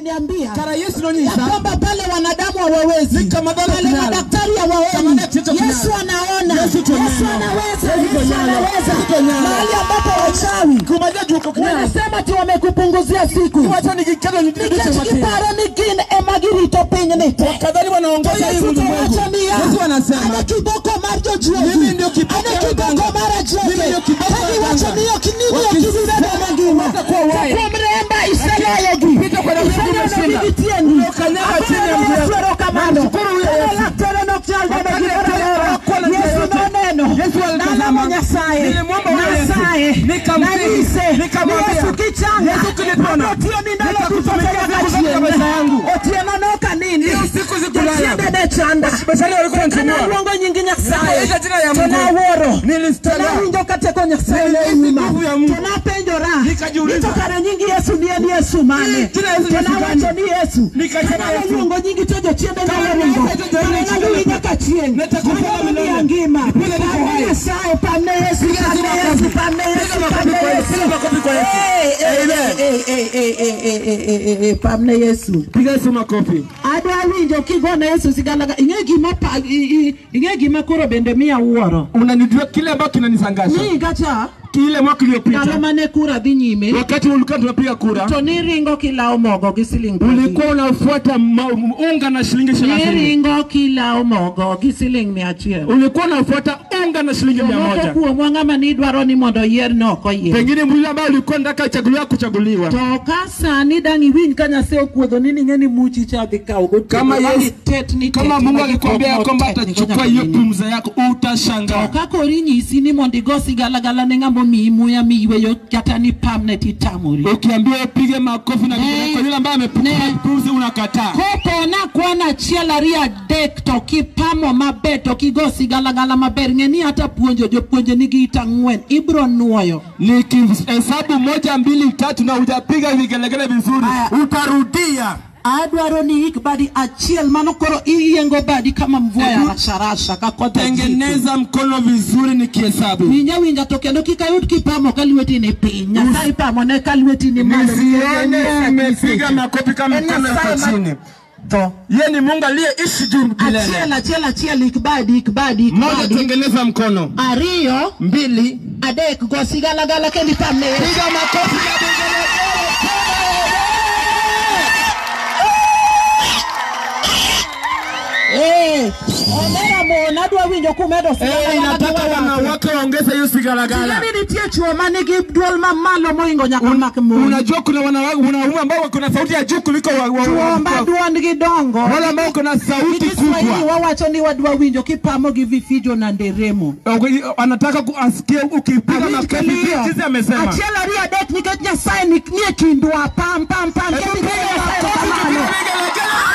aliniambia Kara Yesu ya nonyisa kwamba pale wanadamu hawawezi, Ni kama dhano pale kinalo. madaktari Kama hawaoni, daktari kinalo. Yesu anaona, Yesu to Yesu nyalo. anaweza, Yesu to Yesu nyalo. anaweza. Yesu to nyalo. Mahali ambapo wachawi kuma jojuok ok nyal wanasema ati wamekupunguzia siku, iwacho ni giketho nyithindo nikech matin giparo ni gin ema girito pinyni te. wakadhani wanaongoza hii Yesu to ulimwengu. wacho niya, Yesu anasema ane kiboko mar jojuogi, Mimi ndio kiboko ane ya kiboko waganga. mar ajuoke. Mimi ndio kiboko ya Ka giwacho waganga. ni ok ni ok gibi bedo mangima, Watakuwa to wai. kuom remba iseloyogi, Pita kwa damu yako isenyonogi umeshinda. gi tiendi. Umekanyaga chini ya Agoyo mguu Yesu yako. erokamano. Namshukuru huyo Kane Yesu. laktere nok chal neno Wakati gimoro daktari amora. hakuwa na njia Yesu yoyote. noneno. Yesu alitazama. Nalamo Nyasaye. Nilimwomba huyo Yesu. Nyasaye. Nikamsihi. Nanyise. Nikamwambia, Ni Yesu kichanga. Yesu kinipona. Abiro tiyo ni ndalo duto Nitakutumikia nyaka siku zote za chieng'. maisha yangu. Otieno nok anindi. Hiyo siku sikulala. Jochiende ne chanda. Bashari walikuwa wananisumbua. Naluongo nying Nyasaye. Nikaita jina ya To Mungu. nawuoro. Nilistaga. To nawinjo ka teko Nyasaye ne Nilihisi uma. nguvu ya Mungu. To napenjora. Nikajiuliza. Ni to kare nying Yesu ni en Yesu mane? Jina Yesu To Yesu nawacho gani? ni Yesu. Nikasema Kane Yesu. naluongo nyingi to jochiende Kama nyalo ringo. naita jochiende Kare nyalo naluwi ringo. nyaka chieng'. Nitakufa Mano milele. miya ngima. Nipige niko Pamne hai. Nyasaye, pamne Yesu, Piga pamne makofi. Yesu, pamne Piga Yesu, makofi pamne kwa Yesu. Yesu. Piga makofi kwa Yesu. Eh, eh, Amen. eh, eh, eh, eh, eh, eh, eh, eh, pamne Yesu. Piga Yesu makofi. Adwa winjo kigone Yesu sigalaga. Ing'e gima pa, ing'e gima koro bende miya wuoro. Unanijua kile ambacho kinanisangasha. Ni higa cha Kile mwaka ndalo uliopita mane kura dhi nyime wakati ulikuwa tunapiga kura to niringo kilawo mogo gi siling piero abich. ulikuwa unafuata unga na shilingi 30. Niringo kilawo mogo gi siling 100. Ulikuwa unafuata unga na shilingi mia Jomoko moja. kuomwa ng'ama nidwaro ni mondo oyier ne ok oyier. Pengine yule ambaye ulikuwa unataka chaguliwa kuchaguliwa. To ka sani dang' iwinj ka Nyasaye okuodho ni ning'e ni muchi cha dhi kawo gotieno Kama ma Yesu, gitetni kama tetni Mungu ma akikwambia ya gipok kwamba motetni atachukua nyaka hiyo nene. pumzi yako utashangaa. To ka koro inyisi ni mondo igo sigalagala ne ng'ama omiyi muya miyweyo kata ni pamne titamori. Ukiambiwa upige makofi na Ne. vigelegele kwa yule ambaye amekupa Ne. pumzi unakataa. Kopo nakwan achiel ariyo adek to kipamo maber to kigo sigalagala maber ng'e ni hata puonjo jopuonje nigi it ang'wen ibro nuoyo. Nikihesabu 1 2 3 na hujapiga vigelegele vizuri Aya. utarudia. Adwaro ni ik badi achiel mano koro iyiengo badi kama mvua ya Ebu- rasharasha ka koth ajito. Tengeneza mkono vizuri nikihesabu. Winja winja to kendo kik ayud kipamo ka lweti ni piny. Nyasaye pamone ka lweti ni malo. Nisione umepiga makofi kama En mkono Nyasaye uko ma- chini. Tho. Yeye ni Mungu aliyeishi juu milele. Achiel achiel achiel ik badi ik badi ik Moja, badi. tengeneza mkono. Ariyo 2, adek go sigalagala kendo ipamne Yesu. piga makofi ya vigelegele. Eh, omera mon adwa winjo kumedo Eh, sigalagala inataka gi wawako. wanawake waongeze hiyo sigalagala. Ting'eni nitie chuo manigi duol mamalo mohingo nyaka mak mon. Unajua kuna wanawake wanaume ambao wako na sauti ya juu kuliko Chuo ma duondgi dongo. wale ambao wako na sauti Gi Kiswahili kubwa. wawacho ni wadwa winjo kipamo gi vifijo na nderemo. Anataka asikie ukipiga Awinj makofi kiliyo. jinsi amesema. Achiel ariyo adek nikech Nyasaye ni e kindwa. Pam pam pam. Hebu Kendo piga Nyasaye makofi kamano. tukipiga vigelegele.